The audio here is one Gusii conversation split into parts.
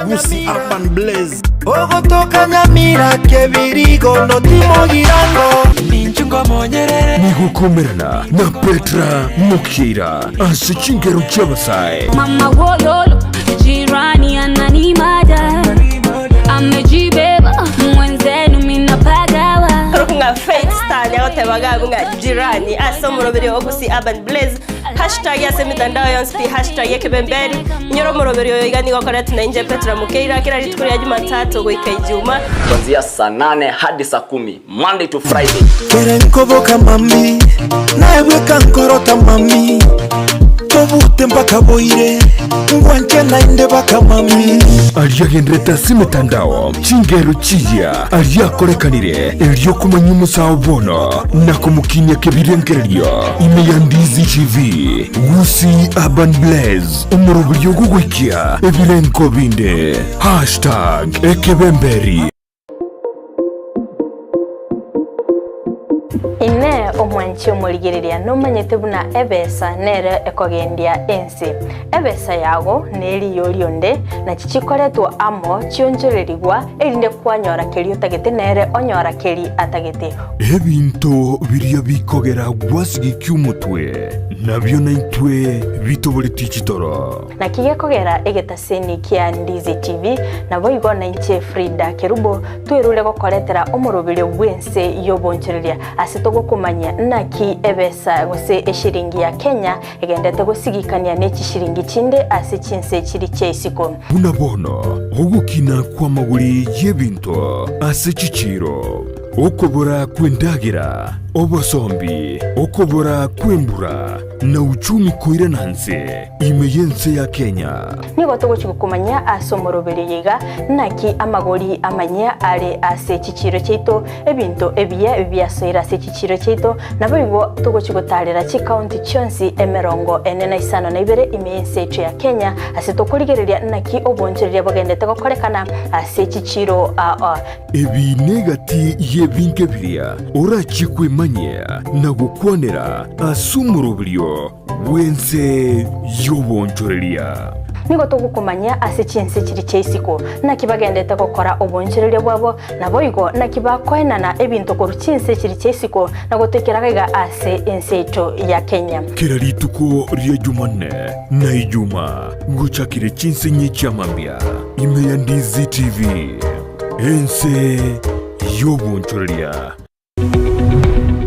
Gusii Urban Blaze. Ogotoka Nyamira kebirigo notimogirango Ninchu ngomonyerere Nigokomerana na Petra Mokeira ase chingero chi'abasae. Mama wololo jirani ananimada amejibeba mwenzenu minapagawa Korokwa ng'a Faith Star niagoteba iga abwo ng'a jirani ase omoroberi o Gusii Urban Blaze Hashtag ase emitandao yonsi pi hashtag ekebemberi. Inyora omoroberi oyo iga nigo okoretwa na inche Petra Mukeira kera rituko ria Jumatatu goika Ijuma. Kuanzia saa nane hadi saa kumi Monday to Friday. Kere nkoboka mami, naye bweka nkorota mami, Tobute mpaka boire, ngwanche naende baka mami. Aria agenderete ase emetandao, chingero chiya aria akorekanire, erio komanya omosao bono na komokinia kebirengererio ime ya Ndizi TV, Gusii Urban Blaze, omoroberio ogogoikia ebirengo binde. Hashtag ekebemberi. Inee omwanchi omorigereria nomanyete buna ebesa nere ekogendia ense? Ebesa yago neriyo rionde, nachi chikoretwa amo chionchorerigwa, erinde kwanyora keria otagete nere onyora keria atagete. Ebinto biria bikogera gwasigikia omotwe, nabio naintwe bitoboretie chitoro. Naki gekogera egetaseni kia Ndizi TV, naboigo nainche Frida Kerubo twerure gokoretera omoroberio bw'ense y'obonchoreria ase togokomanyia naki ebesa gose eshiringi ya Kenya egendete gosigikania ne chishiringi chinde ase chinse chiri chia isiko. Buna bono ogokina kw'amagori y'ebinto ase chichiiro, okobora kw'endagera, obosombi, okobora kw'embura, na uchumi koirana nse ime y'ense ya Kenya. Nigo togochia gokomanyia ase omoroberio oyo iga, naki amagori amanyia are ase chichiiro chiaito, ebinto ebiya biasoire ase chichiiro chiaito, naboigo togochia gotaarera chikaunti chionsi emerongo ene na isano na ibere ime y'ense yaito ya Kenya, ase tokorigereria naki obonchoreria bogendete gokorekana ase chichiiro aa. Ebi negati y'ebinto biria orachie kwemanyia na gokwanera ase omoroberio bw'ense y'obonchoreria. Nigo togokomanyia ase chinse chiria chia isiko, naki bagendete gokora obonchoreria bwabo, naboigo naki bakoenana ebinto korwa chinse chiria chia isiko na gotoikera gaiga ase ense yaito ya Kenya. Kera rituko ria Jumanne na Ijuma gochakire chinsinyi chia mambia ime ya Ndizi TV, ense y'obonchoreria.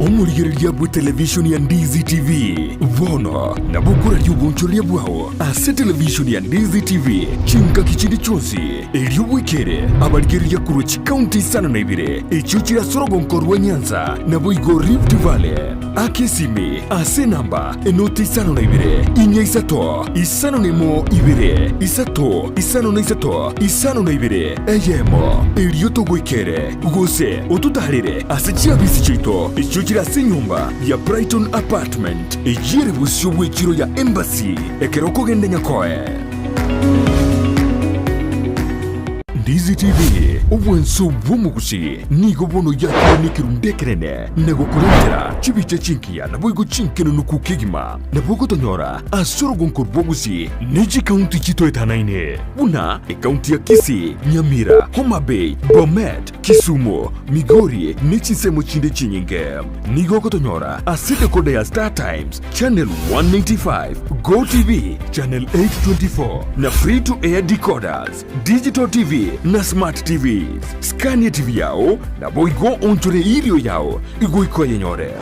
Omorigereria bw'etelevishoni ya Ndizi TV bono nabo okoraria obonchoreria bwao ase televishoni ya Ndizi TV chingaki chinde chionsi, erio bwekere abarigereria korwa chikaunti isano na ibere echio chire ase orogonko rwa Nyanza naboigo Rift Valley. Aka esimi ase enamba enoti isano na ibere, inya isato, isano na emo ibere, isato, isano na isato, isano na ibere, eyemo, erio togoikere, gose ototaarere ase chiabisi chiaito echio chire ase enyomba ya Brighton Apartment, eyio ere bosio bw'echiro ya Embassy, ekero okogenda Nyakoe. Ndizi TV, obwanso bw'omogusi, nigo bono yakire nekerundu ekenene na gokorentera chibicha chingiya naboigo chinkenunuku kegima. Nabo ogotonyora ase orogonko rw'obosie ne chikaunti chitoetanaine buna ekaunti ya Kisii, Nyamira, Homa Bay, Bomet, Kisumu, Migori ne chinsemo chinde chinyinge. Nigo ogotonyora ase decoder ya Star Times, Channel 195, Go TV, Channel 824 na Free to Air decoders, Digital TV na Smart TVs. Skania TV yao naboigo onchore irio yao igoika oyenyore.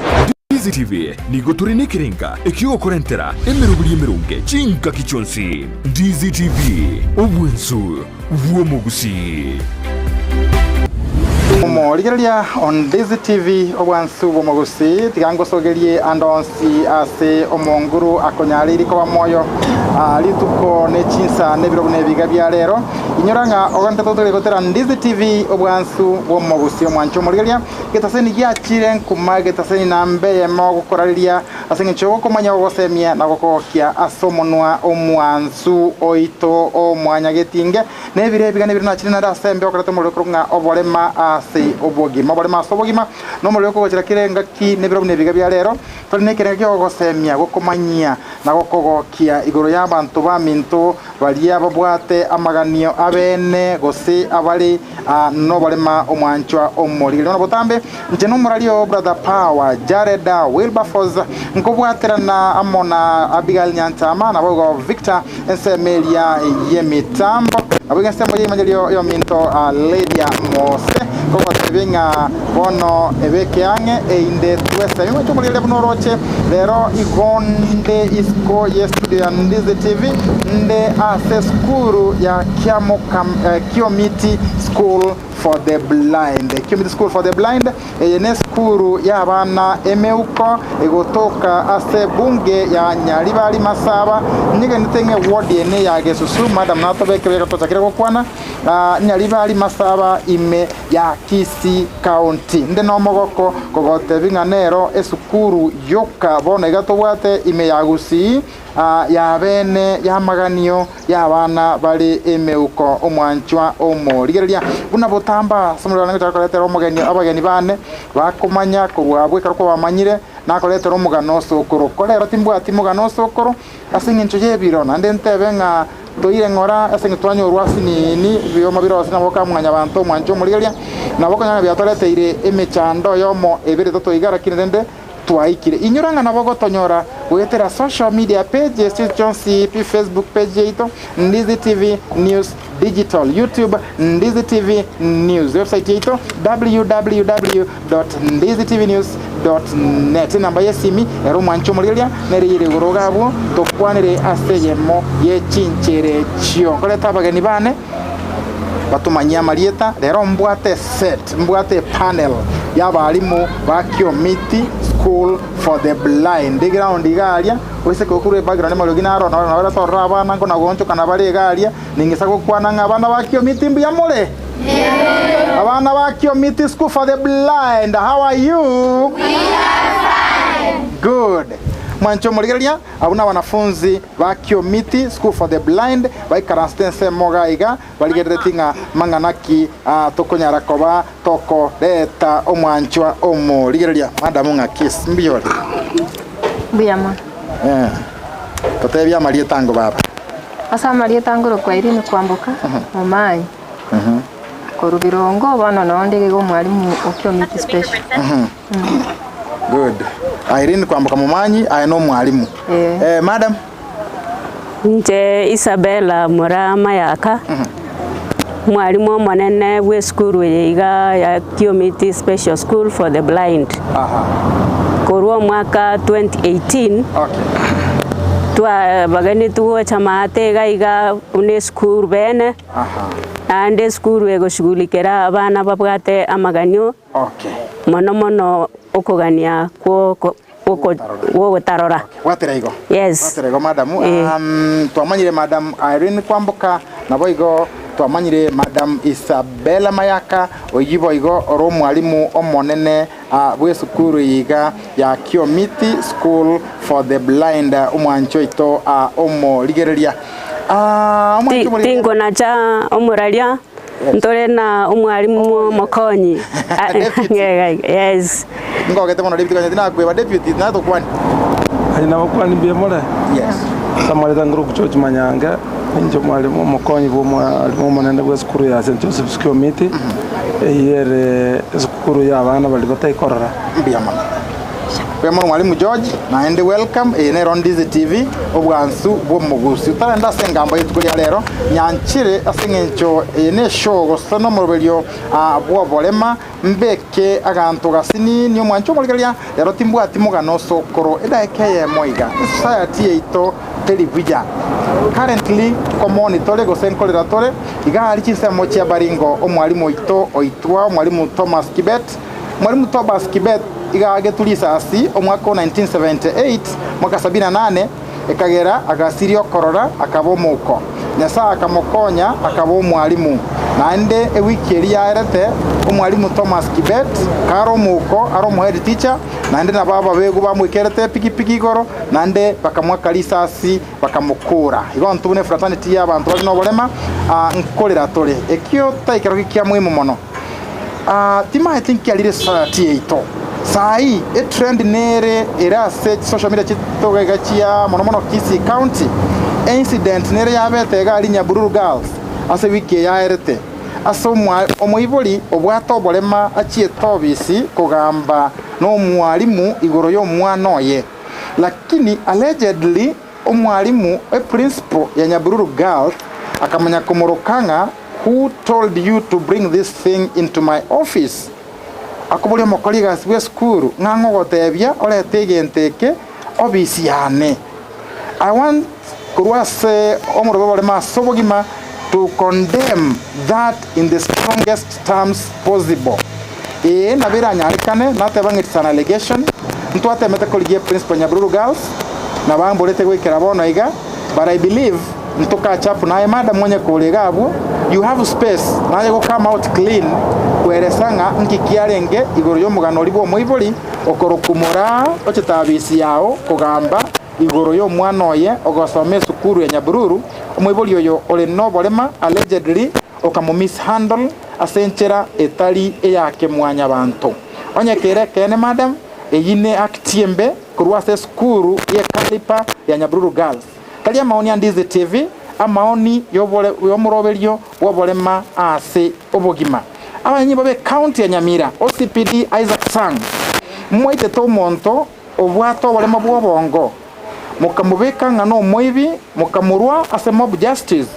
Ndizi TV nigo tore nekerenga ekiogokorentera emeroberi emeronge chingaki chionsi. Ndizi TV, obwensu bw'omogusii. Omorigereria o Ndizi TV obwansu bw'omogusii, tiga ngosogerie ande onsi ase omonguru akonyareiri koba moyo rituko ne chinsa na ebiro buna ebiga bia rero. Inyora ng'a ogente totari gotera Ndizi TV obwansu bw'omogusii omwanche omorigereria Getaseni giachire nkuma getaseni nambe eyemo gokorareria, ase engencho y'ogokomanya gogosemia na gokogokia ase omonwa omwansu oito o mwanyagetinge, na ebiro ebiga nebiro nachire naende ase embe okoreta omorero korwa ng'a oborema ase obogima. Oborema ase obogima nomorero okogochera kera engaki nebiro buna ebiga bia rero, tore nekerengo ki'ogogosemia, gokomanyia, na gokogokia igoro ya. y'abanto baminto baria babwate amaganio abene gose abare noborema omwanchwa omorigeri. Bono botambe inche nomorari oo Brother Power Jared Wilberforce nkobwaterana amo na Abigail Nyanchama naboigo Victor ensemo eria y'emitambo naboigo ensemo y'emanyerio y'ominto Lydia Mose nkogotebia ng'a bono ebeke ang'e erinde twesemi. Omwanchwa omorigeri buna oroche rero igo nde isiko ye studio ya Ndizi TV nde ase esukuru ya Kiamokam Kiomiti School for the Blind. Kiomiti School for the Blind eye nesukuru y'abana emeuko egotoka ase bunge ya Nyaribari Masaba nyegenete ng'e ward ene ya Gesusu madam natobeke buya tochakire gokwana Nyaribari Masaba ime ya Kisii County. Nde nomogoko kogotebi ng'a nero esukuru yoka bono iga tobwate ime ya Gusii Y'abeene y'amaganio y'abana bare emeuko omwanchwa omorigereria buna botamba ase omorero one ngochaka koretera omogeni abageni bane bakomanya korwa abwo ekero kwabamanyire nakoretera omogano osokoro. Ko rero timbwati mogano osokoro ase eng'encho y'ebiro naende ntebe ng'a toire ng'ora ase eng'encho twanyorwa ase nini ebioma bire ase nabo okamwanya abanto omwanchwa omorigereria nabo okonyora ng'a biatoreteire emechando oyomo ebere totoiga lakini rende Twaikire. Inyora ng'a nabo gotonyora goetera social media pages chiaito chionsi pi Facebook page yaito Ndizi TV News Digital, YouTube Ndizi TV News, website yaito www.ndizitvnews.net. Enamba y'esimi ere omwanche omorigereria nere eyere igoro iga abwo tokwanere ase eyemo ye chinchere echio. Nkorete abageni bane batomanyie amarieta, rero mbwate eset, mbwate epanel y'abalimu ba Kiomiti School for the Blind. Eground iga aria, oiseke okorwa ebackground amariogi naro naro nabo torore abana nkona goonchokana bare iga aria, ning'isa gokwana ng'a abana ba Kiomiti mbuya more? Abana ba Kiomiti School for the Blind, how are you? Good. Mwanche omorigereria, Abwo nabanafunzi ba Kiomiti School for the Blind baikaransete ensemo iga iga, barigereretie ng'a mang'ana ki tokonyara koba tokoreta omwanchwa omorigereria. Madam ng'aki ase mbuya ore? Mbuya mono. Eh, totebie amarieta ango baba. Ase amarieta ngorokwa Irene Kwamboka, Momanyi, korwa Birongo, bono noo nde iga omwalimu o Kiomiti Special. Good. Irene Kwamboka Momanyi, aye nomwalimu. Eh. Eh, madam? Inche Isabella Moraa Mayaka, mwalimu omonene bw'esukuru eye iga ya Kiomiti Special School for the Blind. Aha. Korwa omwaka 2018 Okay. twabagenetwe gocha maate iga iga buna esukuru bene, Aha. naende esukuru egoshughulikera abana babwate amaganio Okay. Mono mono okogania kw'ogotarora. Gwatera igo. Yes. Gwatera igo madam. Eh. Twamanyire madam Irene Kwamboka naboigo twamanyire madam Isabella Mayaka oyio boigo ore omwalimu omonene bw'esukuru eye iga ya Kiomiti School for the Blind omwanchi oito omorigereria. Omwanchi omorigereria. Tinkonacha omoraria Ntore na omwalimu omokonyi. Deputy. Yes. Ngogete mono deputy konya tinakweba deputy natokwane. Aye nabakwani mbuya more? Yes. Ase amareta ngoroku George Manyange, ninche omwalimu omokonyi bwa omwalimu omonene bwa esukuru ya St. Joseph's Kiomiti, eyio ere esukuru ya abana baria batari korora. Mbuya mono. Mbuya mono mwalimu George, naende welcome, eye nero Ndizi TV, obwansu bw'omogusi. Otarende ase engambo y'rituko ria rero, nyanchire ase eng'encho eye ne show gose nomoroberio bw'oborema, mbeke aganto gasinini omwancho omorigereria, rero timbwati mogano osokoro edaeka eyemo iga. Esociety yaito teri buya. Currently nkomoni tore gose nkorera tore, iga aria chinsemo chia Baringo omwalimu oito oitwa omwalimu Thomas Kibet, Mwalimu Thomas Kibet iga agetwe risasi omwaka o 1978, mwaka sabini na nane, ekagera agasiria okorora akaba omouko. Nyasae akamokonya akaba omwalimu. Naende ewiki eria yaerete, omwalimu Thomas Kibet kare omouko are omohead teacher, naende nabo ababegu bamoikerete epikipiki igoro, naende bakamoaka risasi bakamokora. Igo intwe buna efraternity y'abanto bare noborema, nkorera tore. Ekio taikero kia muhimu mono. Timaeti nkiarire society yaito. Saii etrend nere ere ase chisocial media chiaito iga chia mono mono Kisii County, eincident nere yabete iga aria Nyabururu Girls ase ewiki eye yaerete ase omoibori obwate oborema achiete obisi kogamba nomwalimu igoro yomwana oye lakini allegedly omwalimu eprinciple ya Nyabururu Girls akamanya komoroka ng'a who told you to bring this thing into my office? Akoboria omokori egasi bw'esukuru, ng'a ng'o ogotebia orete egento eke obisi yane? I want korwa ase omorobe oboremo ase obogima to condemn that in the strongest terms possible. Ee, nabo eranyarekane, nateba ng'a it's an allegation, ntwatemete korigia eprinciple Nyabururu Girls, na bamborete goikera bono iga, but I believe nto catch up naye madam onye kore iga abwo, you have space naye go come out clean kweresa ng'a nki kiarenge igoro y'omogano oria bw'omoibori okorokwa moraa ochete abisi yao kogamba igoro y'omwana oye ogosoma esukuru ya Nyabururu, omoibori oyo ore noborema allegedly okamo mishandle ase enchera etari eya kemwanyabanto. Onye kere ekeene madam, eyio ne act embe korwa ase esukuru ye caliper ya Nyabururu Girls. Tari amaoni a Ndizi TV, amaoni y'omoroberio bw'oborema ase obogima. Abanyanyimbo b'ecounty ya Nyamira, OCPD Isaac Sang, mwaitete omonto obwate oborema bw'obongo, mokamobeka ng'a nomoibi, mokamorua ase mob justice,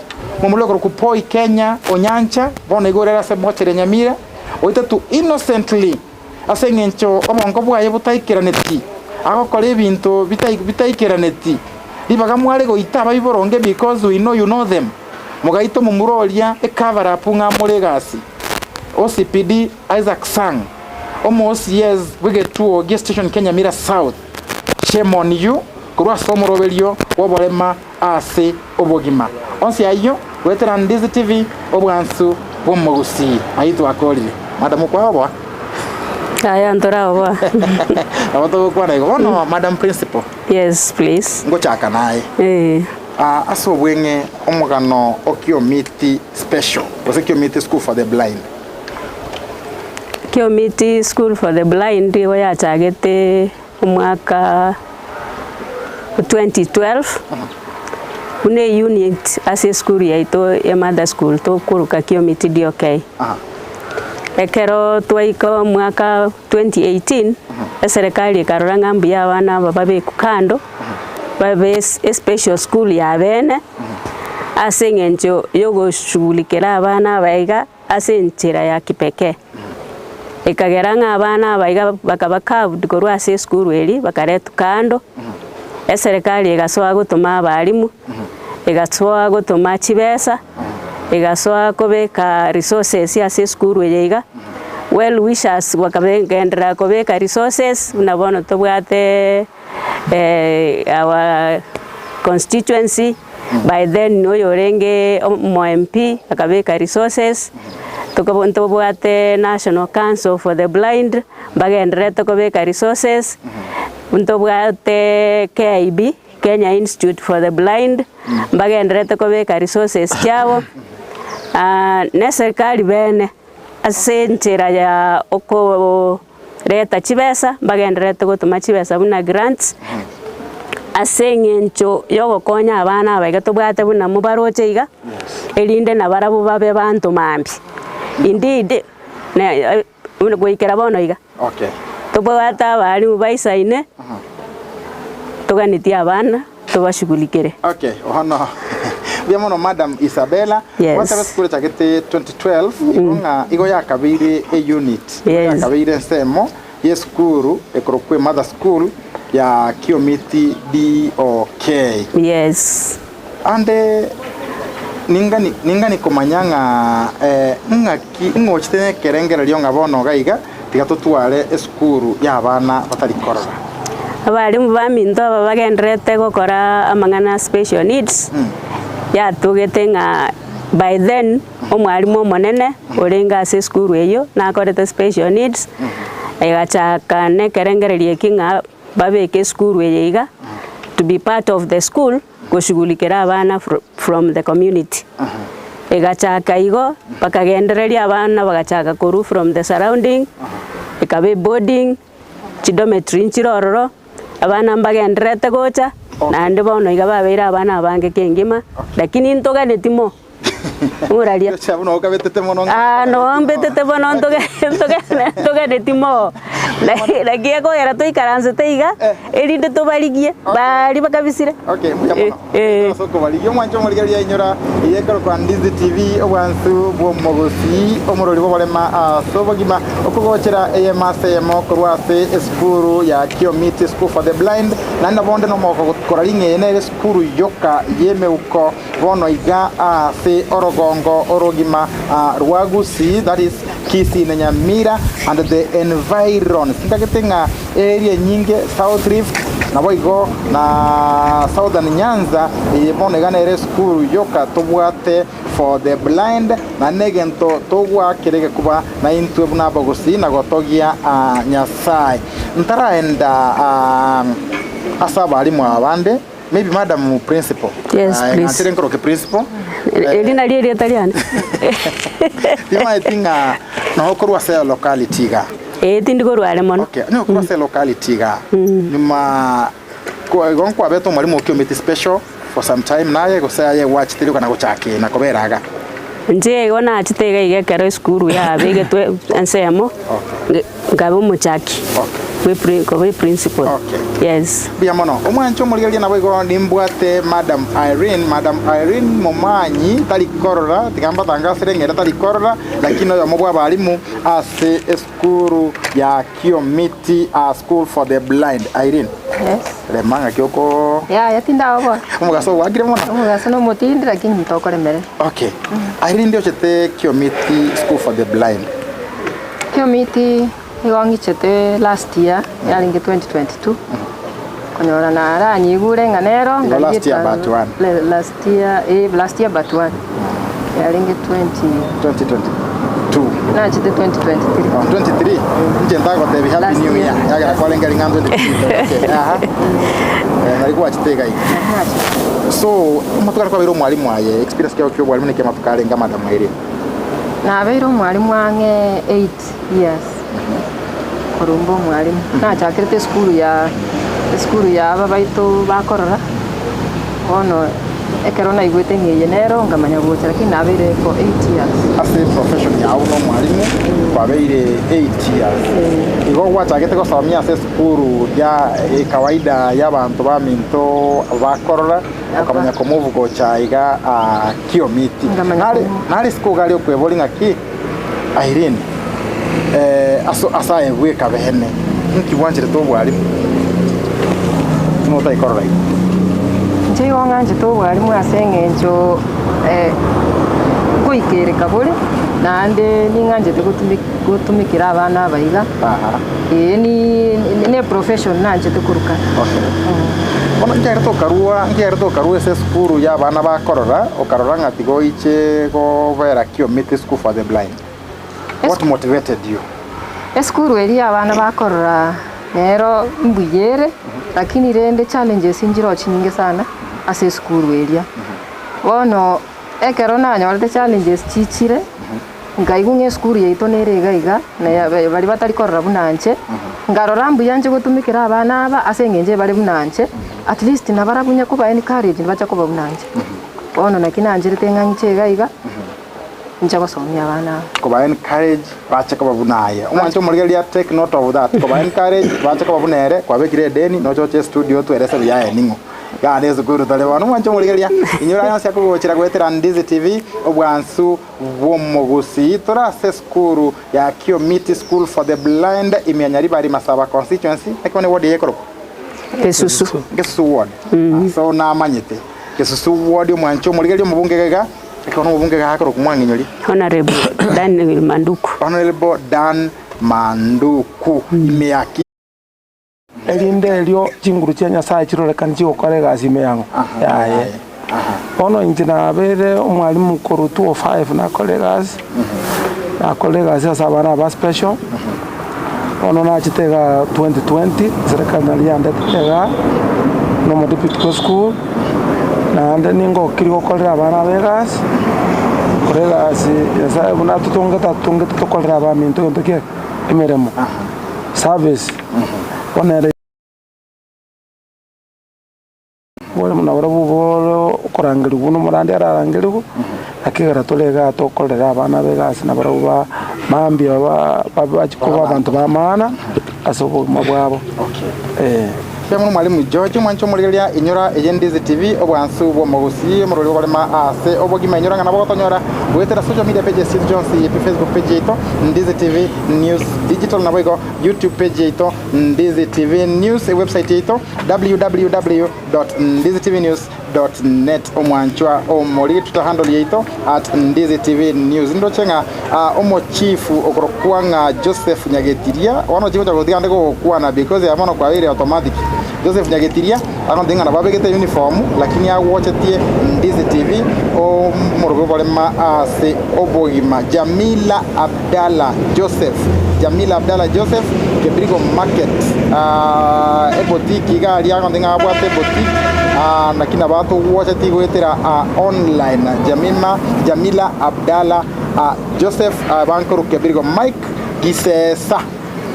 momorua korokwa Poi Kenya Onyancha, bono igo ore ase mochari ya Nyamira, oitetwe innocently ase engencho obongo bwaye botaikeraneti, agokora ebinto bitaikeraneti, ribaga mware goita abaiboronge because we know you know them, mogaita omomura oria ecover up ng'a more egasi. OCPD Isaac Sang, omo OCS bw'egetuo gie station kia Nyamira South, shame on you korwa ase omoroberio bw'oborema ase obogima. Onsi ayio goetera Ndizi TV obwansu bw'omogusii. Ayio twakorire. Madam okwaoboa? Aya ntoraoboa. Nabo togokwana igo. Bono Madam Principal. Yes please. Ngochaka naye. Eh. Ah, ase obweng'e omogano o Kiomiti Special gose Kiomiti School for the Blind. Kiomiti School for the Blind igo yachagete Omwaka o 2012, buna eunit ase esukuru yaito ya mother school tokoroka Kiomiti DOK. Ekero twaika omwaka 2018, eserekari ekarora ng'a mbuya abana aba babekwe kando, babe especial school ya bene, ase eng'encho ya ogoshughulikera abana aba iga. ase enchera ya kipekee. Ekagera ng'a abana aba iga bakaba carved korwa ase esukuru eria, bakaretwa kando, eserekari egasoa gotoma abalimu, egasoa gotoma chibesa, egasoa kobeka resources ase esukuru eye iga, well wishers bakagenderera kobeka resources buna bono tobwate our constituency. By then oyorenge omo MP akabeka resources, tokabo ntobwate National Council for the Blind, mbagendererete kobeka resources, ntobwate KIB, Kenya Institute for the Blind, mbagendererete kobeka resources chiabo, na eserikari bene ase enchera ya okoreta chibesa, mbagendererete gotoma chibesa buna grants, ase eng'encho yogokonya abana aba iga tobwate buna mobaroche iga, erinde nabarabwo babe banto mambia. Indeed, ne buna goikera bono iga, Okay. tobwate abalimu baisaine, toganetie abana tobashughulikere. Okay, bono mbuya mono Madam Isabella. Yes. Gwateba esukuru echagete 2012 igo ng'a igo yakabeire e unit, igo Yes. yakabeire ensemo y'esukuru ekorokwa Mother School ya Kiomiti DOK. Yes. Ande ningani ningani komanya ng'a eh, ng'aki ng'ochete nekerengererio ng'a bono iga iga tiga totware esukuru y'abana batari korora. Abalimu baminto aba bagendererete gokora amang'ana a special needs, yatugete ng'a by then omwalimu omonene orenge ase esukuru eyio nakorete special needs, egachaka na ekerengererio eki ng'a babeke esukuru eye iga to be part of the school goshughulikera abana from the community. Egachaka igo, bakagendereria abana bagachaka korwa from the surrounding, ekaba eboarding. Chidometry nchire ororo, abana mbagendererete gocha, naende bono iga babeire abana abange kengima, lakini ntoganeti mo, moraria. Aa noo mbetete bono ntoge ntoge ntoganeti moo, naki ekogera toikaransete iga, erinde tobarigie, baria bakabisire. Okay, mbuya mono. Eh. Ase okobarigia omwancho omorigereria ainyora eye ekorokwa Ndizi TV obwansu bw'omogusii omorori bw'oborema ase obogima okogochera eyemo ase eyemo korwa ase esukuru ya Kiomiti School for the Blind naende nabonde nomogoko gokora ring'eye nere esukuru yoka y'emeuko bono iga ase orogongo orogima rwa Gusii that is Kisii na Nyamira and the environs ntagete ng'a Area enyinge South Rift naboigo na Southern Nyanza eye bono iga nere esukuru yoka tobwate for the blind naende negento togoakera egekuba naintwe buna abagusii na gotogia Nyasae. Ntaraenda ase abalimu aba bande maybe madam principal Yes, please. ng'anchere nkoroke principal Eri nario erieta riane. Timaeti ng'a nogo korwa ase locality iga. Ee, tindi korwa are mono. Okay, onye korwa ase locality iga, nyuma ko- igo nkwabete omwalimu o Kiomiti special for some time naye gose aye gwachete rioka na gochaka na kobera iga. Inche igo nachete iga iga ekero esukuru yabegetwe ensemo, Okay. Nkabe omochaki bwe koba eprincipal. Yes. Mbuya mono. Omwanche omorigereria naboigo nimbwate Madam Irene. Madam Irene Momanyi tari korora, tiga mbatangasere ng'a ere tari korora, lakini oyomo bwa abalimu ase esukuru ya Kiomiti School for the Blind. Irene. Yes. Rema ng'aki oko Yaya tindaoboa. omogaso ogwakire mono. Omogaso nomotindi lakini ntokoremere. Okay. Irene ndiochete Kiomiti School for the Blind. Kiomiti nigo ng'ichete last year yarenge 2022 konyora naranyigure ng'a nero Igo last year but one. last year eh last year but one yarenge 20 2022 nachete 2023 Oh, 23 inche ntagotebi happy Last new year year. yagera kwarenge ring'a 23 okay aha Eh, nari gwachete iga iga so amatuko aria kwabeire omwalimu aye experience kiao kia obwalimu naki amatuko arenge madam Irene Nabeire omwalimu ang'e eight years korwa mbe omwalimu. Nachakerete esukuru ya esukuru ya aba baito bakorora, bono ekero naigwete ng'a eye nero nkamanya gocha lakini nabeire for eight years. Ase profession yao buna omwalimu kwabeire eight years. Igo gwachagete gosomia ase esukuru ya ekawaida ya abanto baminto bakorora. Okamanya komove gocha iga aa Kiomiti. Nkamanya Nare komove. nare isiko iga aria okweboria ng'aki Irene eh, aso ase aye bweka bene nki bwancherete obwarimu buna otaikorora igo? Inche igo ng'anchete obwarimu ase eng'encho nkoikereka bore, naende ning'anchete gotumi gotumikera abana aba iga. Aha. Ee ni ne profession nanchete koruka. Okay. Bono nkiagerete okarua nkiagerete okarua ase esukuru ya abana bakorora, okarora ng'a tiga oiche gobera Kiomiti School for the Blind. What motivated you? Esukuru eria ya abana bakorora nero mbuya ere, lakini rende challenges nchiroo chinyinge sana ase esukuru eria. Bono ekero nanyorete challenges chichire, Nkaigwa ng'a esukuru yaito nere iga iga, na ya baria batari korora buna inche, nkarora mbuya inche gotumikera abana aba ase eng'encho ebare buna inche, at least nabarabwo onye koba encourage nibacha koba buna inche. Bono naki nancherete ng'a inche iga iga, inche gosomia abana aba. Koba encourage bache koba buna aye. Omwanche omorigereria take note of that, koba encourage bache koba buna ere, kwabekire edeni, noche oche estudio otwerese buya aye ning'o. Igaa nesukuru tore bono omwanche omorigereria, inyora aya onsi akogochera goetera Ndizi TV, obwansu. bw'omogusii. Tore ase esukuru ya Kiomiti School for the Blind ime ya Nyaribari Masaba Constituency. Naki bono eward eye ekorokwa? Gesusu. Gesusu ward. So namanyete. Gesusu ward omwanche omorigereria omobunge iga iga, ekero bono omobunge iga akorokwa mwang'inyori. Honorable Dan Manduku. Honorable Dan Manduku ime ya. Erinde erio chinguru chia Nyasae chirorekane chigokora egasi ime yang'o yaye. Bono inche nabeire omwalimu korwa 205 nakora egasi, nakora egasi ase abana aba special, bono nachete igaa 2020, serikali naria yandetete igaa, na omodeputy bwa esukuru, naende ningokiri gokorera abana aba egasi, kora egasi Nyasaye buna atotongete atotongete tokorere abaminto egento ki? Emeremo, service. Bono ere. Bore buna barabwo bore okorangerigwa buna omorandi ararangerigwe, naki ekero tore igaa tokorera abana abe egasi na barabwo ba mambia ba bachie koba abanto ba maana ase obogima bwabo. Eh. Mbuya mono Mwalimu George omwanche omorigereria inyora eye Ndizi TV obwansu bw'omogusii omorweri bw'okorema ase obogima inyora ng'a nabo gotonyora goetera social media pages chiaito chionsi pi Facebook page yaito Ndizi TV News Digital naboigo YouTube page yaito Ndizi TV News ewebsite yaito www.ndizitvnews.net Omwanchwa omorige Twitter handle yaito at Ndizi TV News Ndoche ng'a ah, omochifu okorokwa ng'a Joseph Nyagetiria bono chigocha gotiga ande gogokwana because ya bono kwabeire automatic Joseph Nyagetiria agontebia ng'a nabo abegete uniform lakini agwochetie Ndizi TV omorobe oborema ase obogima Jamila Abdalla Joseph Jamila Abdalla Joseph Kebirigo Market ah, ebotiki iga aria agontebia ng'a abwate ebotiki ah, naki nabo atogwochetie goetera ah, online Jamima Jamila Abdalla ah, Joseph ah, bankoru Kebirigo Mike Gisesa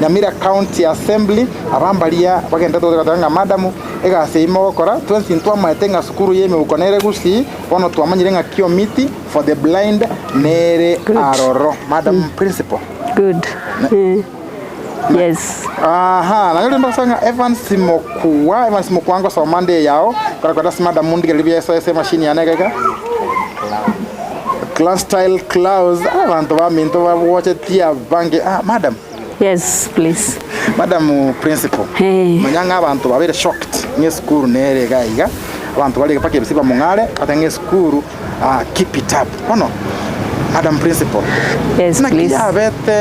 Nyamira County Assembly aba mbaria bagenderete goteba ng'a madam egasi eyio mogokora twensi ntwamaete ng'a sukuru ya emeuko nere Gusii bono twamanyire ng'a Kiomiti for the blind nere aroro. Madam Principal. Good. Eh. Yes. Aha, nayo rende ogosanga ng'a Evans Mokua, Evans Mokua ngosoma nde eyao, kora kwenda ase madam ndigererie bieso ase emachine yane iga iga. Clastyle Claus, abanto baminto babwochetie abange. Ah, madam. Yes, please. Madam Principal, Hey. manya ng'a abanto babeire shocked ng'a esukuru nere iga iga, abanto bare mpaka ebisi bamong'are, batebe ng'a esukuru ah, keep it up. Bono, Madam Principal, Yes, naki please. yabete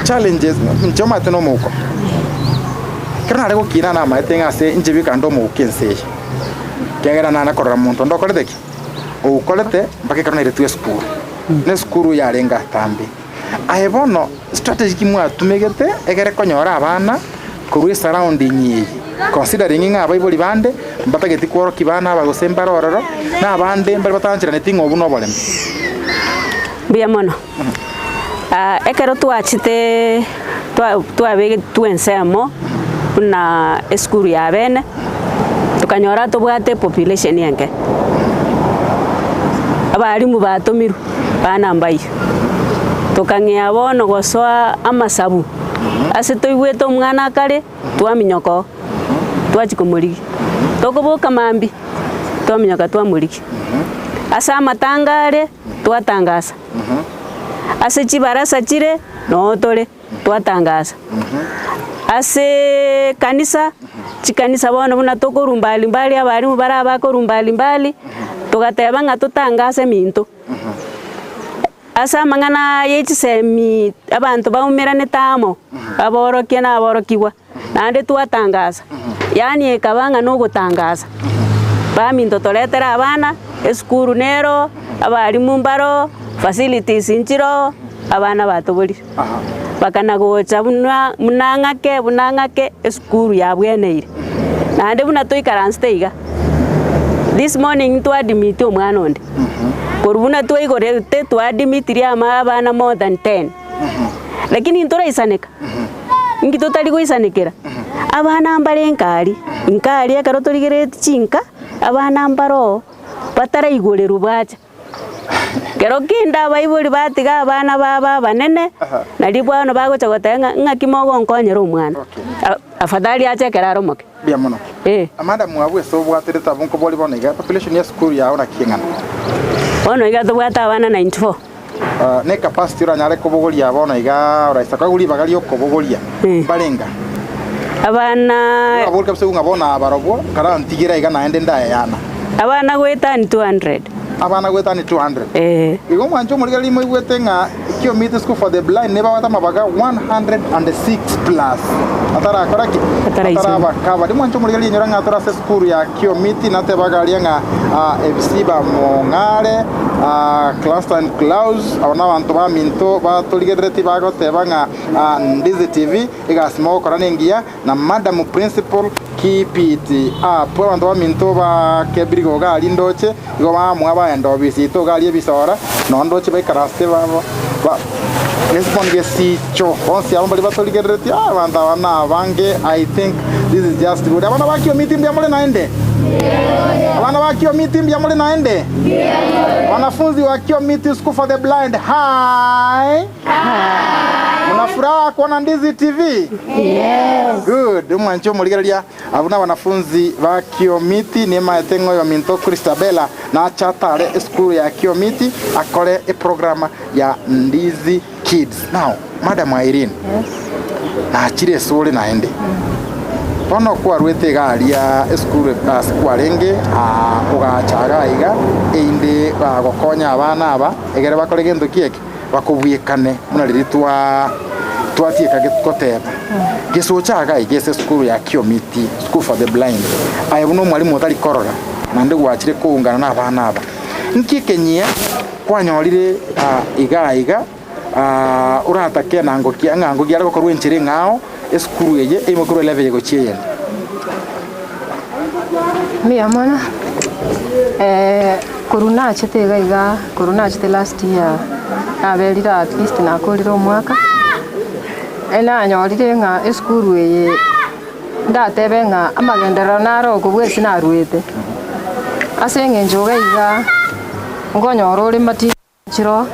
challenges, inche omanyete na omouko. Ekero nare gokina namaete ng'a ase inche bika nde omouko ense eye, ekiagera nare korora monto onde okorete ki? Oukorete mpaka ekero nairetwe esukuru, na esukuru yarenge atambe. Aye bono strategy ki mwatumegete egere konyora abana korwa esurrounding eye considering ng'a abaibori bande mbatageti kworokia bana aba gose mbare ororo, na abande mbare batancheraneti ng'a obwo noboremo? Mbuya mono. Ekero twachete twa twabegetwe ensemo buna esukuru ya bene, tokanyora tobwate epopulation enke, abalimu batomirwe, bana mbayio. Tokang'ea bono gosoa amasabu, ase toigwete omwana akare, twaminyoka oo, twachia komorigia. Tokoboka mambia, twaminyoka twamorigia. Ase amatanga are, twatangasa. Ase chibarasa chire, noo tore, twatangasa. Ase ekanisa, chikanisa bono buna tokorwa mbali mbali abalimu bare abakorwa mbali mbali, togateba ng'a totangase eminto. Ase amang'ana aya ye chisemi abanto baumeranete amo, aborokia na aborokigwa, naende twatangasa, yaani ekaba ng'a nogotangasa, baminto toretere abana, esukuru nero, abalimu mbaro, facilities nchiroo, abana batoborire. Bakana gocha buna buna ng'ake buna ng'ake esukuru yabweneire. Naende buna toikaransete iga, this morning ntwadimiti omwana onde, korwa buna twaigorete twadimitirie ama abana more than ten, lakini ntoraisaneka, inki totari goisanekera, abana mbare nka aria, nka aria ekero torigereretie chinka, abana mbaroo bataraigorerwa bacha. Kero kende abaibori batiga abana babo abanene, nario bono bagocha goteba ng'a ng'aki mogonkonyera omwana, afadhali ache ekero are omoke. Mbuya mono. Eh. Amanda mwabwo ase obwaterete abwo nkobori bono iga population ya esukuru yao naki eng'ana? Bono iga tobwate abana 94. Ah, ne capacity oranyare kobogoria bono iga oraisa koegwa ribaga ria okobogoria mbarenga? Abana. Orabori kabisa ng'a bono aba barobwo karantigera iga naende ndayana. Abana goetani 200. Abana goetani 200. Ee. Igo omwancho omorigereria moigwete ng'a Kiomiti School for the Blind nebawate amabaga 106 plus atarakora ki? Ataraichora. Ataraba covered. Omwancho omorigereria inyora ng'a tore ase esukuru ya Kiomiti natebaga aria ng'a ah, ebisiba mong'are ah, Cluster and Klaus aba nabanto baminto batorigerereti bagoteba ng'a ah, Ndizi TV egasi mogokora nengiya Na madam principal keep it up abanto baminto ba kebirigo iga aria ndoche igo bamua baenda obisi ito iga aria ebisora nonye ndoche baikaransete babo. Ba Hesbon gesicho bonsi abo mbaria batorigereretie, ah, abanto aba nabange, I think this is just good. Abana ba Kiomiti mbuya more naende? Abana ba Kiomiti mbuya more naende? Wanafunzi wa Kiomiti School for the Blind, hi! Muna furaha kuona Ndizi TV? Yes. Good. Omwanche omorigereria abwo na abanafunzi ba Kiomiti nimaete ng'a oyominto Christabella nache atare esukuru ya Kiomiti akore eprogram ya Ndizi Kids. Now, Madam Irene, nachire esore naende. Bono kwarwete iga aria esukuru ase kwarenge ah, ogacha iga iga erinde gokonya abana aba egere bakore gento ki eke? Bakobwekane buna riria twa twatieka goteba, Gesocha iga iga ase esukuru ya Kiomiti, School for the Blind, aye buna omwalimu otari korora, naende gwachire koungana nabana aba. Nki ekenyia kwanyorire iga iga oratake enango ki eng'ango ki are gokorwa enchera eng'ao esukuru eye eimoke korwa elevel eye gochia eyende? Mbuya mono, korwa nachete iga iga, korwa nachete last year, naberire at least nakorire omwaka, nanyorire ng'a esukuru eye ndatebe ng'a amagenderero naro okobua ase naruete, ase eng'encho iga iga, nkonyora ore mati chiro,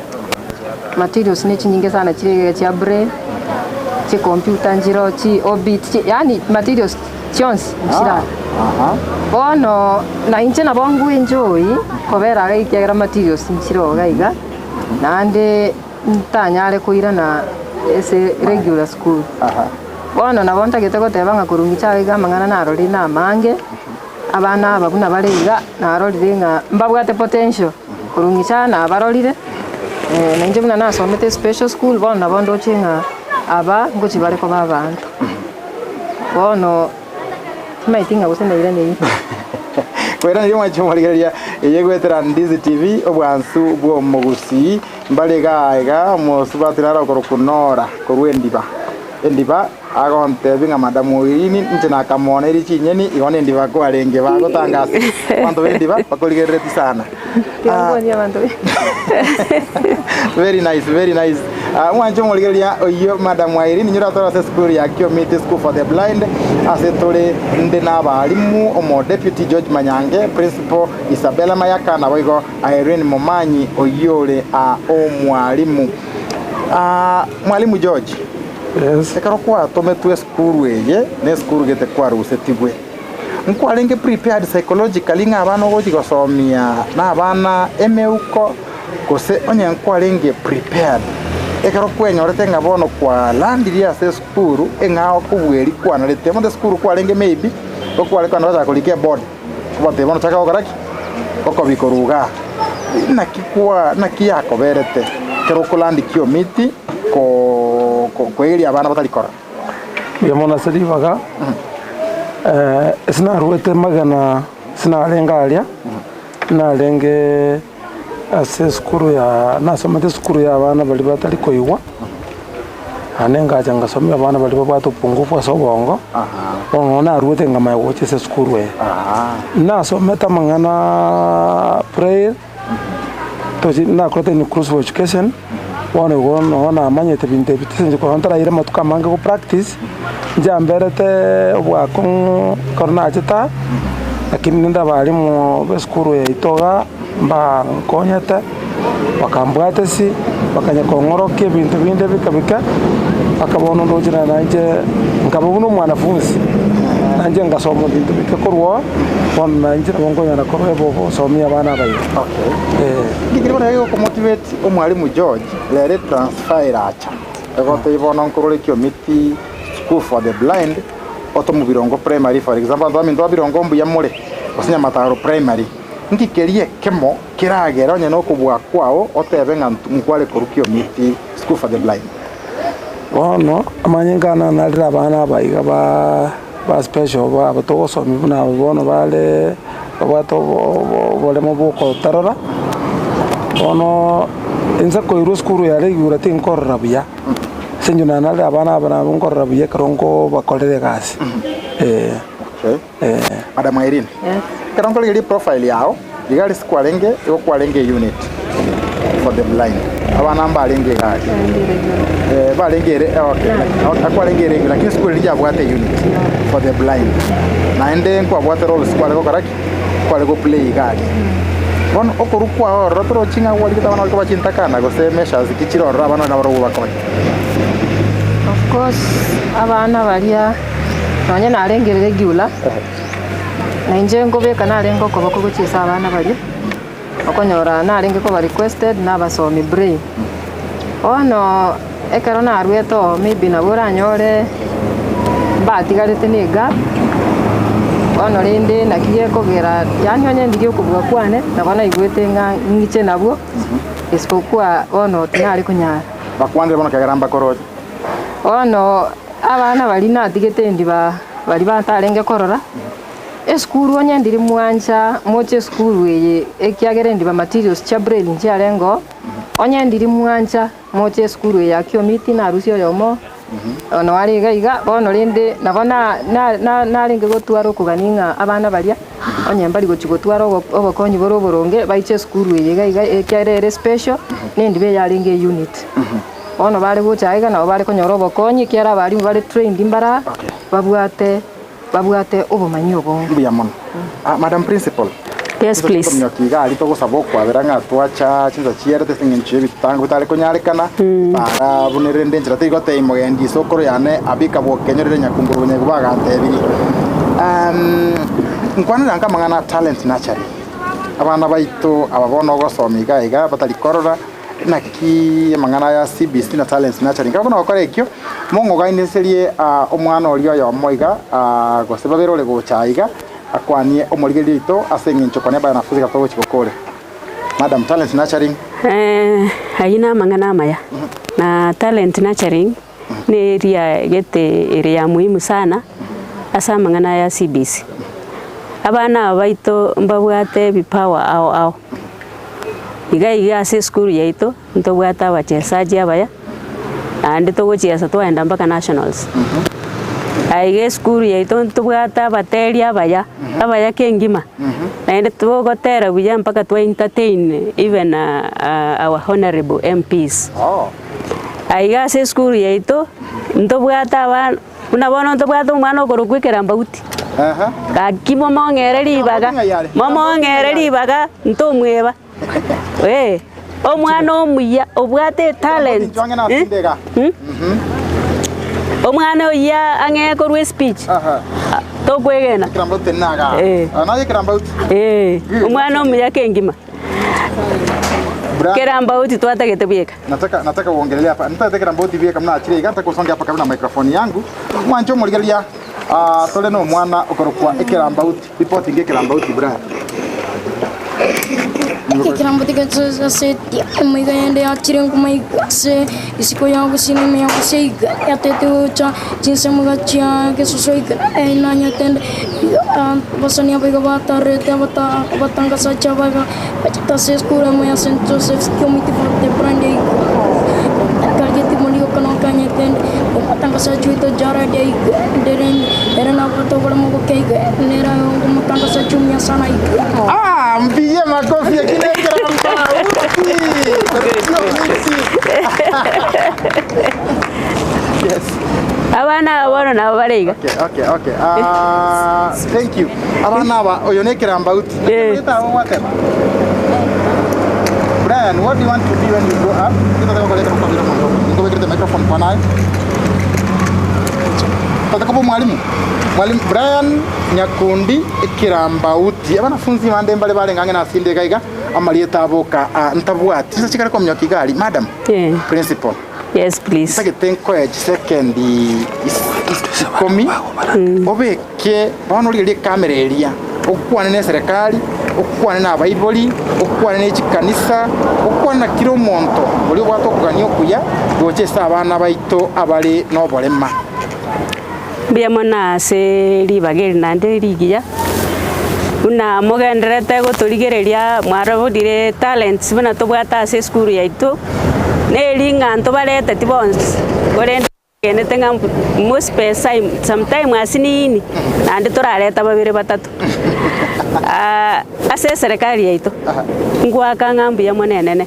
materials ne chinyinge sana chire iga chia braille, chicomputer nchiro, chi orbit, chi yaani materials chionsi nchire aa. Bono na inche nabo ngoenjoy kobera iga ekiagera materials nchire iga iga, naende ntanyare koirana ase regular school. Bono nabo ntagete goteba ng'a korwa inche iga amang'ana narorire na amange, abana aba buna bare iga, narorire ng'a mbabwate potential, korwa inche aa nabarorire, na inche buna nasomete special school, bono nabo ndoche ng'a aba ngochia bare koba abanto. Bono timanyeti ng'a gose nairaneire. Koiraneria omwanchi omorigereria eye goetera Ndizi TV obwansu bw'omogusii mbare igaa iga omosubati nare okorokwa Nora korwa endiba endiba agontebia ng'a Madam Oirini inche nakamoneiri chinyeni igo nendiba kwarenge bagotangasa abanto bendiba bakorigerereti sana Tiga nkwanie abanto be. Very nice, very nice. Ah, omwanche omorigereria oyio Madam Irene inyore atore ase esukuru ya Kiomiti School for the Blind ase tore nde na abalimu omo Deputy George Manyange, Principal Isabella Mayaka naboigo Irene Momanyi oyio ore ah, omwalimu. Ah, Mwalimu George, Yes. ekero kwatometwe esukuru eye na esukuru gete kwarusetigwe Nkwarenge prepared psychologically ng'a abana ogochia gosomia na abana emeuko gose onye nkwarenge prepared ekero kwenyorete ng'a bono kwalandirie ase esukuru eng'ao kobua eria kwanarete. Bono esukuru kwarenge maybe okware kwana gochaka korika eboard obatebie bono chaka gokora ki? Gokobia korwa igaa. Naki kwa naki yakoberete ekero okolandia kiomiti ko koegeria abana batari korora? Mbuya mono ase ribaga, ase naruete magena ase narenge aria, narenge ase esukuru ya nasomete esukuru ya abana baria batari koigwa, naende ngacha ngasomia abana baria babwate obopungufu ase obongo, bono naruete nkamanya gocha ase esukuru eye. Nasomete amang'anaaaa braille. Tochi nakorete inclusive education, bono igo nonye namanyete ebinto ebi tisinche korwa ntaraire amatuko amange go practice, nchiamberete obwakong'u ekero nachete aa, lakini ninde abalimu ba esukuru yaito igaa, mbankonyete, bakambwatesi, bakanya kong'orokia ebinto binde bike bike, mpaka bono ndoche na nainche nkaba buna omwanafunzi, nainche ngasoma ebinto bike korwa oo. Bono nainche nabo nkonyara korwa ogosomia abana abaito. Okay. Nki bono gegokomotivate omwalimu George rere transfer eracha egotebia bono nkorore Kiomiti school for the blind otomu Birongo primary for example abanto baminto ba Birongo mbuya more gose Nyamataro primary nki keria ekemo keragere onye nokobua kwao otebe ng'a nkware korwa Kiomiti school for the blind. Bono amanyinga ane narire abana aba iga ba ba special aba togosomia buna aba bono bare babwate oboremo bwa ogotarora, bono inse koirwa esukuru yare igoro tinkorora buya, ase eng'encho narire abana aba nabo nkorora buya ekero nkobakorera egasi eh. Okay. Madam Irene, ekero nkorigereria profile yao, iga ase kwarenge, igo kwarenge unit for the blind. Abana mbarenge egari. Eh, barenge ere okay. Akwarenge ere lakini esukuru eria yabwate unit for the blind. Naende nkwabwate roles kware gokora ki? Kware go play egari. Bono okorwa kwao ororo torochi ng'a gwarigete abana baria koba chintakana gose measures ki chire ororo abana nabarobwo bakonye. Of course abana baria nonye narenge regular, na inche nkobeka narenge okoboko gochia ase abana baria. Okonyora narenge koba requested na abasomi braille. Bono ekero naruete oo maybe nabo oranyore mbatigarete na egap, bono rende naki gekogera yaani onye ndigia okobua kwane nabo naigwete ng'a ng'iche nabwo isipokuwa bono tinare konyara. Bakwanire bono ekiagera mbakoroche. Bono abana baria natigete endi ba baria batarenge korora. Esukuru onye ndiri mwancha moche esukuru eye ekiagera endiba materials chia braille nchiarenge oo, onye ndiri mwancha moche esukuru eye ya Kiomiti narusia oyomo ono are iga iga, bono rende nabo na na na narenge gotwara okogania ng'a abana baria onye mbari gochia gotwara obo obokonyi bore oboronge baiche esukuru eye iga iga ekiagera ere special, na endiba eyarenge eunit. Bono bare gocha iga nabo bare konyora obokonyi ekiagera abalimu bare trained mbara babwate. babwate obomanyi obonge. Mbuya mono. Ah, Madam Principal. Yes, please. Tominyoki iga aria togosaba okwabera ng'a twacha chinsa chierete ase eng'encho y'ebitango bitare konyarekana, bara buna erende enchera tigotebia mogendi isokoro yane Abika bwokenyorire Nyakumburu Bonyaigo bagantebirie. Um, nkwanera nka amang'ana a talent nurturing. Abana baito aba bono ogosoma iga iga batari korora, Naki amang'ana aya CBC na Talents Nurturing Nkabe buna gokora ekio, mong'ogaineserie omwana oria oyomo iga, gose babere ore gocha aiga, akwanie omorigereria oito ase eng'encho kwane by wanafunzi ekero togochia gokora. Madam, Talents Nurturing. Ayio namang'ana amaya, na Talent Nurturing neria gete ere ya muhimu sana ase amang'ana aya CBC. Abana aba baito mbabwate ebipawa ao ao. Iga iga ase esukuru yaito ntobwate abachesaji abaya, naende togochiesa twaenda mpaka nationals. Aye iga esukuru yaito ntobwate abateri abaya, abaya kengima, naende togotera buya mpaka twa entertain even our honourable MPs. Aye iga ase esukuru yaito ntobwate abana. Buna bono ntobwate omwana okorokwa ekerambauti, gaki momong'ere ribaga, momong'ere ribaga ntomweba, eh, omwana omuya obwate etalent eh, omwana oyio ang'e korwa espeech, tokwegena, eh, eh, omwana omuya kengima. Kerambauti twatagete bweka. Nataka nataka uongelele hapa. Nitataka Kerambauti bweka mna achire iga nataka usonge hapa karibu na microphone yangu. Mwancho omorigereria ah tore no omwana okorokwa ekerambauti. Report inge ekerambauti bra. Ekerambo tiga ase emaiga yende yachire nkuma iga ase isiko ya gusii na ime ya gusii iga yatete gocha chinsemo gachia gesusu iga nanyete iga abasani aba iga batarete abatangasachi aba iga bachete ase esukuru emo ya St Joseph's Community for the Blind iga ekarigetie mono iga nokanyete omotangasachi oito Jared iga ere nabwate oboremo boke iga nere omotangasachi omuya sana iga. Ah, mpigie makofi akina Ekerambauti. Yes. Abana aba bono nabo bare iga. Okay, okay, okay. Ah, thank you. Abana aba oyo ne Ekerambauti. Eh. Brian, what do you want to be when you grow up? Nitataka kuleta mkono mkono. Nikuwekete microphone kwa naye. Tataka kuba mwalimu. Mwalimu Brian Nyakundi Ekirambauti. Abanafunzi bande mbare barenge ang'e na asinde iga iga amarieta aboka ah, ntabwati. Chisa chikare kominyoka iga aria. Madam. Eh. Principal. Yes please. Ntagete nkoe chisekendi is- is- ikomi obeke bono origererie ekamera eria okwane na eserekari okwane na abaibori okwane na echikanisa okwane na kira omonto oria obwate okogania okuya gocha ase abana baito abare na oborema. Mbuya mono ase ribaga eri naende rigiya, buna mogendererete gotorigereria mwarorire talents buna tobwate ase esukuru yaito, na eri ng'a ntobareteti bonsi, korende egenete ng'a mo spare time sometime asinini, naende torareta babere batato. Ase eserekari yaito, ngoaka ng'a mbuya mono enene.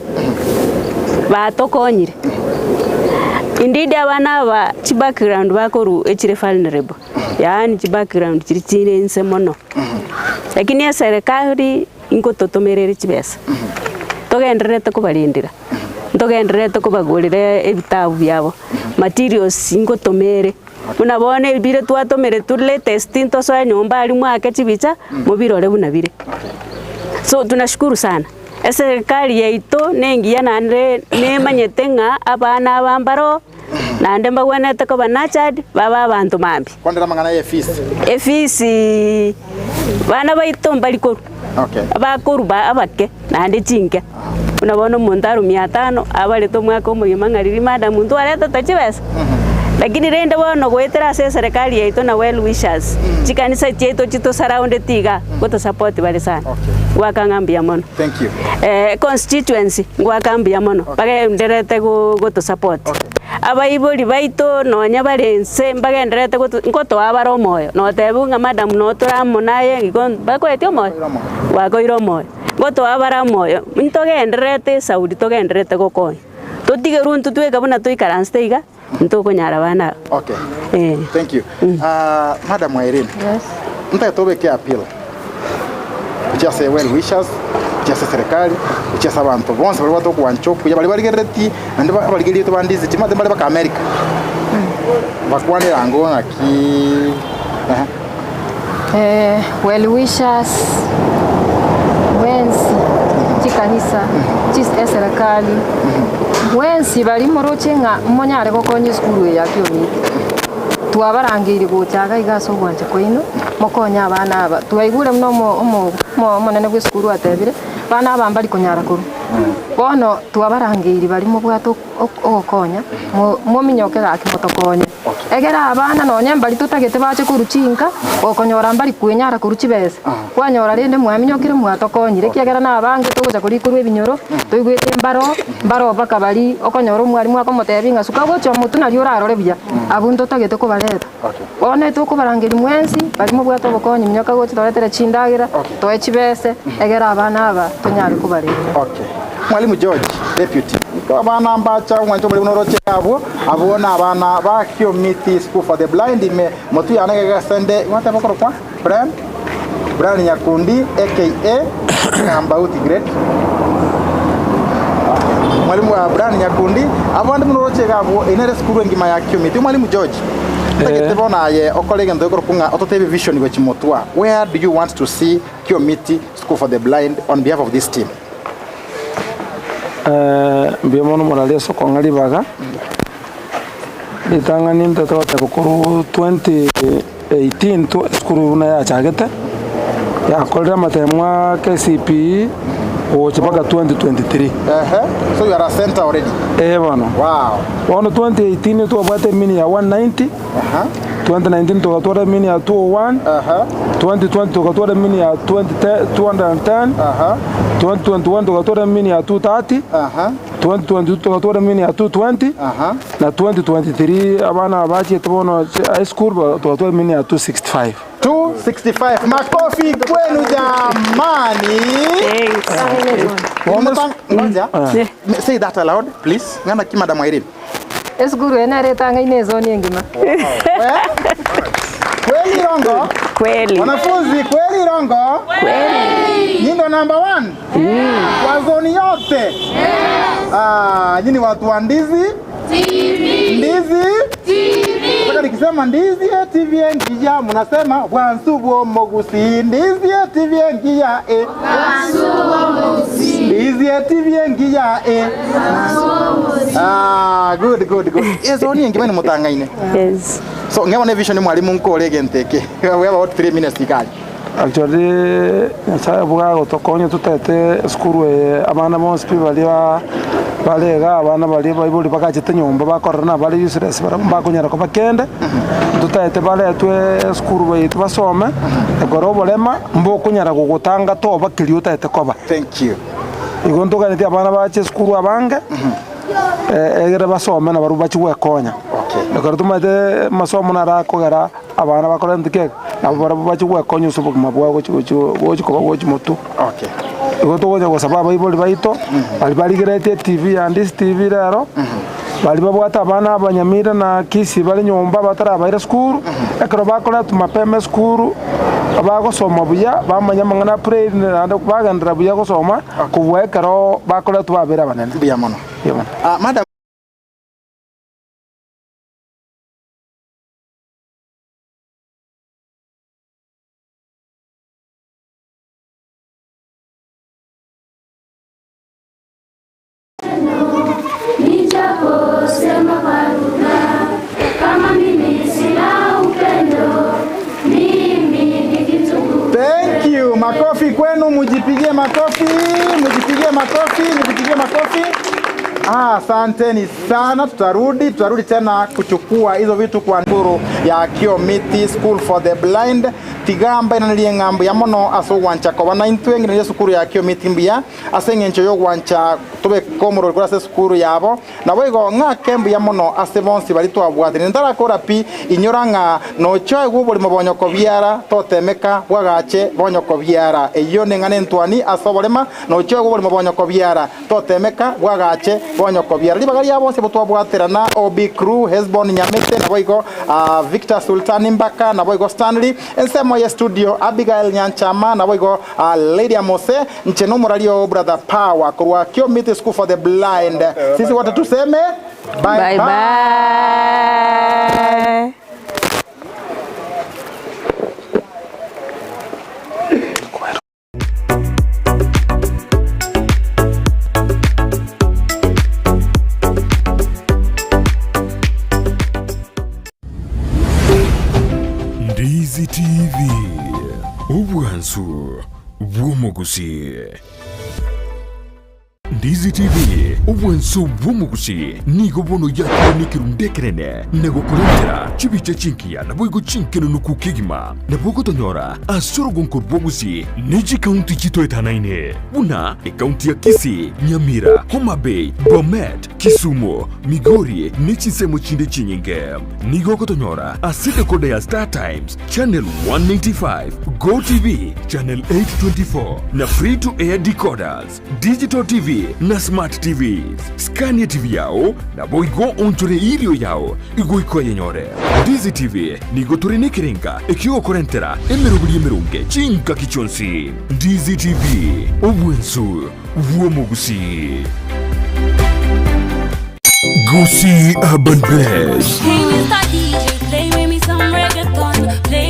Batokonyire. Indeed abana aba chibackground bakorwa echire vulnerable, yaani chibackground chiria chire inse mono. Lakini eserekari ingototomera ere chibesa, togendererete kobarendera, ntogendererete kobagorera ebitabu biabo, materials ngotoma ere, buna bono ebire twatomeretwe latest ntosoe nyomba aria mwake chibicha, mobirore buna bire. So tunashukuru sana, eserekari yaito nengiya naende nemanyete ng'a abana aba mbaro, naende mbagwenerete koba nurtured, babe abanto mambia. Kwandera amang'ana ya efisi. Efisi bana baito mbari korwa, Okay. abakorwa ba abake naende chinke. Buna bono omonto arwa mia tano abarete omwaka omogima ng'a riria madam ntwaretete chibesa. Lakini rende bono goetera ase eserekari yaito na well wishers, chikanisa chiaito chitosaraundeti igaa, gotosupport bare sana. Ngoaka ng'a mbuya mono. Thank you. Constituency ngoaka mbuya mono, bagendererete gotosupport. Abaibori baito nonya bare inse mbagendererete goto ngotoa bare omoyo, notebiwa ng'a madam notore amo naye igo bakoetie omoyo? Gwakoire omoyo. Ngotoa bare omoyo, ntogendererete esauri togendererete gokonya. Totigerwe intwe tweka buna toikaransete iga, ntokonyara abana aba. Okay. Eh. Thank you. Ah, Madam Irene. Yes. Ntagete obeke appeal. Gochia ase well wishers, gochia ase serikali, gochia ase abanto bonsi baria babwate okwancha okuya, baria barigereretie naende abarigeretie ba Ndizi timanyete mbare baka America. Bakwanere ango ng'aki ehe. Eh, well wishers bwensi chikanisa chis eserekari bwensi baria moroche ng'a monyare gokonya esukuru eye ya Kiomiti. Twabarangeirie gocha iga iga ase ogwancha kwaino, mokonye abana aba. Twaigure buna omo omo omo omonene bwa esukuru atebire, abana aba mbari konyara korwa. Bono twabarangeirie baria mobwate ogokonya, mo mominyoke gaki motokonye. Egere abana nonye mbari totagete bache korwa chinka, okonyora mbari kwenyara korwa chibesa, kwanyora rende mwaminyokire mwatokonyire ekiagera na abange togocha koria korwa ebinyoro, toigwete mbaro, mbaro mpaka baria okonyora omwalimu akomotebia ng'a suka gochia omotwe nario orarore buya, abwo ntotagete kobareta. Bono etokobarangeria mwensi, baria mobwate obokonyi minyoka gocha toretere chindagera, toe chibese, egere abana aba tonyare kobarenda. Okay. Mwalimu George, deputy. Abana mbacha omwancho omorimo noroche abwo, abwo na abana ba Kiomiti School for the Blind ime motwe yane gegesende gwateba okorokwa Brian Brian Nyakundi aka Ng'ambauti Great. Mwalimu wa Brian Nyakundi abande buna oroche iga abwo eye nere esukuru engima ya Kiomiti. Mwalimu George, ntagete bono aye okore egento gekorokwa ng'a ototebie vision gochia motwa. Where do you want to see Kiomiti School for the Blind on behalf of this team? Mbuya mono morari ase okong'a ribaga, ritang'ani ntete goteba korwa 2018 to esukuru buna yachagete, yakorire amatemo a KCPE gocha mpaka 2023. Ehe, so you are a center already. Eh bono. Wow. Bono 2018 twabwate emini ya 190, 2019 togatwara emini ya 201, 2020 togatwara emini ya 210, 2021 togatwara emini ya 230, 2022 togatwara emini ya 220, na 2023 abana aba bachiete bono high school togatwara emini ya 265. 265 makofi kwenu jamani. Ngoja. Say that aloud please. Ng'ana ki Madam Irene. Esukuru eye nere etang'aine ezoni engima. Kweli Rongo? Kweli. Wanafunzi kweli Rongo? Kweli. Nyinyi ndo number one? Kwa zoni yote? Ah, nyinyi watu wa Ndizi? TV. Ndizi? TV. Nataka nikisema Ndizi eh, TV engiya mnasema bwansu bwomogusi Ndizi eh, TV engiya eh. Ndizi eh, TV engiya eh. Ah, good good good. Ezoni engima ni mutangaine. Yes. So ng'ebona vision mwalimu nkore egento eke. We have about 3 minutes ikari. Actually, Nyasaye bwagotokonya totete esukuru eye abana bonsi pi baria bare iga abana baria baibori bagachete nyomba bakorora na bare useless barabwo mbakonyara koba kende, totaete baretwe esukuru baito basome, ekero oborema mbokonyara gogotanga toba keria otaete koba. Thank you. Igo ntoganetie abana bache esukuru abange, egere basome nabarobwo bachie gwekonya. Ekero tomaete amasomo naro akogera Abana bakore intwe ki? Nabo barabwo bachie gwekonya ase obogima bwao gochia gochia gochia koba gochia motwe. Okay. Igo togocha gosaba abaibori baito, baria barigeretie etibi ya Ndisi TV rero, baria babwate abana abanyamira na Kisii bare nyomba batarabaira esukuru, ekero bakoretwa mapema esukuru, bagosoma buya, bamanya amang'ana a braille naende bagenderera buya gosoma, kobua ekero bakoretwa babere abanene. Mbuya mono. Mbuya mono. Ah, madam. Nijaposema kwa lugha, kama mimi sina upendo, mimi ni kitu Thank you. Makofi kwenu, mujipigie makofi, mujipigie makofi, mujipigie makofi. Ah, asanteni sana. Tutarudi, tutarudi tena kuchukua hizo vitu kwa nguru ya Kiomiti School for the Blind tigamba inanirie ng'ambo ya mono ase ogwancha koba na intwe ng'ina esukuru ya Kiomiti mbuya ase eng'encho ya ogwancha tobe komorori kore ase esukuru yabo nabo igo ng'ake mbuya mono ase bonsi baria twabwatire ntarakora pi inyora ng'a nochoegwa oborimo bonyoko biara totemeka bwagache bonyoko biara eyio neng'ana entwani ase oborema nochoegwa oborimo bonyoko biara Totemeka bwagache bonyokobiara ribaga ria bonsi abwo twabwaterana, OB Crew, Hesbon Nyamete, naboigo Victor Sultani Mbaka, naboigo Stanley, ensemo ye studio, Abigael Nyanchama, naboigo Lydia Mose, nche nomoraria oo Brother Power korwa Kiomiti School for the Blind. Sisi wote tuseme bye Bye bye. bye. Ndizi TV, obwansu bw'omogusi. Ndizi TV, obwansu bw'omogusi nigo bono yakire nekerunde ekerene na gokorentera chibicha chinkiya naboigo chinkenenuku kegima. Nabo ogotonyora ase orogonko rw'obosie ne chikaunti chitoetanaine, buna ekaunti ya Kisii, Nyamira, Homa Bay, Bomet, Kisumu, Migori ne chinsemo chinde chinyinge. Nigo ogotonyora ase decoder ya Star Times, Channel 195, Go TV, Channel 824 na Free to Air decoders, Digital TV na Smart TVs. Skania TV yao naboigo onchore irio yao igoika oyenyore. Ndizi TV nigo tore nekerenga ekiogokorentera emeroberi emeronge chingaki chionsi. Ndizi TV, obwensu bw'omogusii. Gusii Urban Blaze.